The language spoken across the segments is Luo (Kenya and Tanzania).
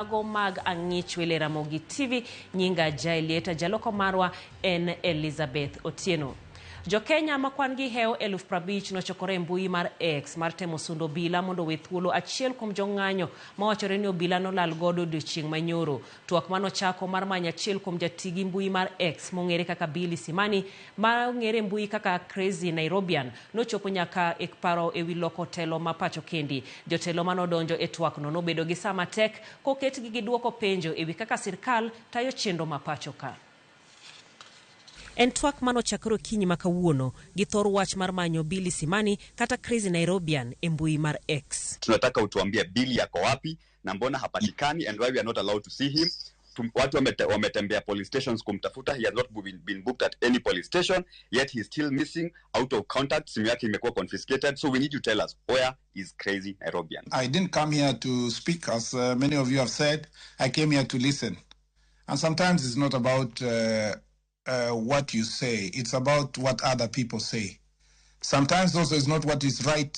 Mago mag Ang'ich Wele Ramogi TV, nyinga Jaelieta, jaloko marwa en Elizabeth Otieno. Jokenya ma kwan gi hewo 50,000 nochokore e mbui mar X mar temo sundo obila mondo owe thuolo achiel kuom jong'anyo mawachore ni obila nolal godo odiochieng' manyoro. Twak manochako mar manyo achiel kuom jati gi mbui mar X mong'ere kaka Billy Simani ma ong'ere e mbui kaka Crazy Nairobian nochopo nyaka e paro ewi loko telo ma pacho kendi. Jotelo manodonjo e twakno nobedo gi saa matek koketgi gi duoko penjo ewi kaka sirkal tayo chenro ma pacho ka. En twak manochakore okinyi ma kawuono gi thor wach mar manyo Billy Simani kata Crazy Nairobian e mbui mar X. Tunataka utuambie Billy yako wapi na mbona hapatikani and why we are not allowed to see him. Watu wametembea police stations kumtafuta. He has not been booked at any police station, yet he's still missing, out of contact. Simu yake imekuwa confiscated, so we need you to tell us where is Crazy Nairobian. I didn't come here to speak, as many of you have said. I came here to listen. And sometimes it's not about what you say, it's about what other people say. Sometimes also it's not what is right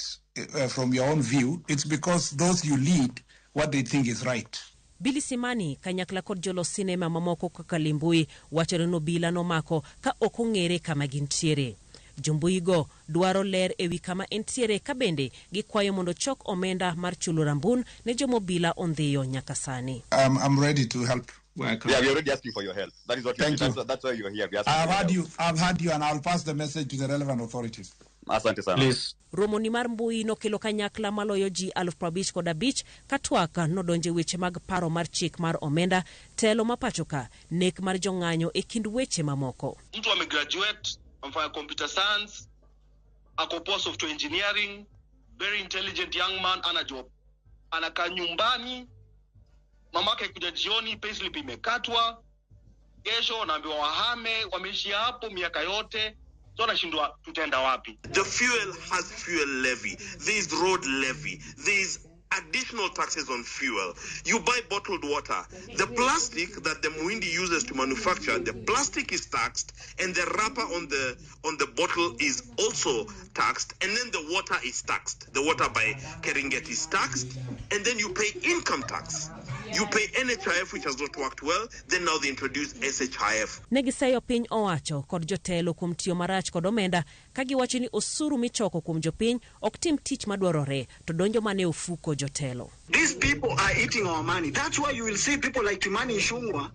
from your own view, it's because those you lead, what they think is right. Billy Simani kanyakla kod jolos sinema mamoko kaka Limbui wachore ni obila nomako ka ok ong'ere kama gintiere. Jombuigo dwaro ler ewi kama entiere ka bende gikwayo mondo chok omenda mar chulo rambun ne joma obila ondhiyo nyaka sani. I'm ready to help where I can. Yeah, we're already asking for your help. That is what Thank you. That's why you're here. We're asking I've for your heard help. you. I've heard you, and I'll pass the message to the relevant authorities. Asante sana. Please. Romoni mar mbui nokelo kanyakla maloyo ji 55,000 ka twak nodonje weche mag paro mar chik mar omenda, telo ma pacho ka, nek mar jong'anyo e kind weche mamoko. Mtu amegraduate, amefanya computer science, ako poa software engineering, very intelligent young man, ana job, anakaa nyumbani, mamake kuja jioni, payslip imekatwa, kesho wanaambiwa wahame, wameishia hapo miaka yote, so anashindwa tutaenda wapi? The fuel has fuel levy. There is road levy. There is additional taxes on fuel. You buy bottled water. The plastic that the Muhindi uses to manufacture, the plastic is taxed, and the wrapper on the bottle is also taxed, and then the water is taxed. The water by Keringet is taxed, and then you pay income tax. You pay NHIF, which has not worked well. Then now they introduce SHIF. Ne giseyo piny owacho kod jotelo kuom tiyo marach kod omenda ka giwacho ni osuru michoko kuom jopiny ok tim tich madwarore to donjo mana e ofuko jotelo. These people are eating our money. That's why you will see people like Kimani Ichung'wah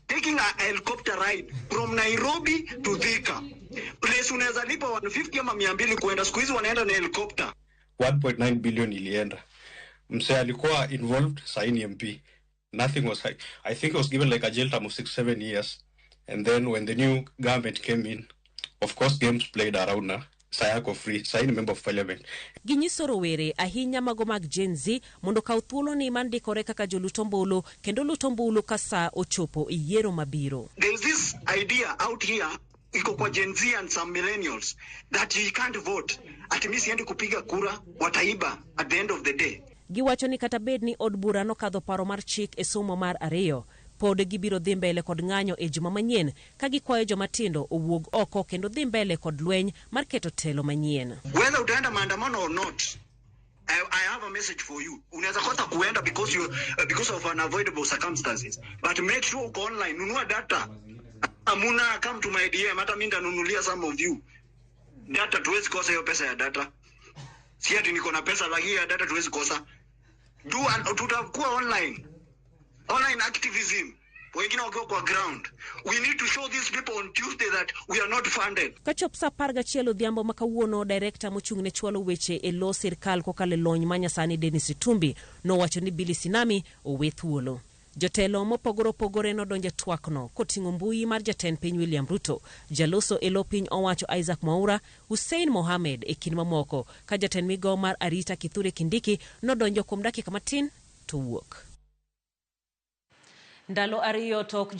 taking a helicopter ride from Nairobi to Thika. Place unaweza lipa 150 ama 200 kuenda, siku hizi wanaenda na helicopter. 1.9 billion ilienda. Msee alikuwa involved, sahi ni MP. Nothing was, I think he was given like a jail term of 6, 7 years. And then when the new government came in, of course games played around na. Sahi ako free, sahi ni member of parliament. Ginyiso rowere ahinya mago mag Gen Z mondo okaw thuoloni mar ndikore kaka jolut ombulu kendo lut ombulu ka saa ochopo e yiero mabiro. There is this idea out here iko kwa Gen Z and some millennials that you can't vote. Ati mimi siendi kupiga kura, wataiba at the end of the day. Giwacho ni kata bed ni od bura nokadho paro mar chik e somo mar ariyo, pod gibiro dhi mbele kod ng'anyo e juma manyien ka gikwayo joma tindo owuog oko kendo dhi mbele kod lweny mar keto telo manyien. Whether utaenda maandamano or not, I have a message for you. Unaweza kosa kuenda because of unavoidable circumstances. But make sure uko online, nunua data. Amuna, come to my DM, hata mimi nitanunulia some of you. Data tuwezi kosa hiyo pesa ya data. Si ati niko na pesa, lakini ya data tuwezi kosa. Tutakuwa online. Online activism. Wengine wakiwa kwa ground. We need to show these people on Tuesday that we are not funded. Kachop sa 11 odhiambo ma kawuono, direkta mochung' ne chwalo weche e lo sirkal kokalo e lony manyasani Dennis Itumbi nowacho ni Billy Sinami owe thuolo. Jotelo mopogore opogore nodonjo e twakno koting'o mbui mar jatend piny William Ruto, jaloso e lo piny owacho Isaac Mwaura, Hussein Mohamed e kind mamoko, ka jatend migao mar arita Kithure Kindiki nodonjo kuom dakika matin to wuok. Ndalo ariyo tok jo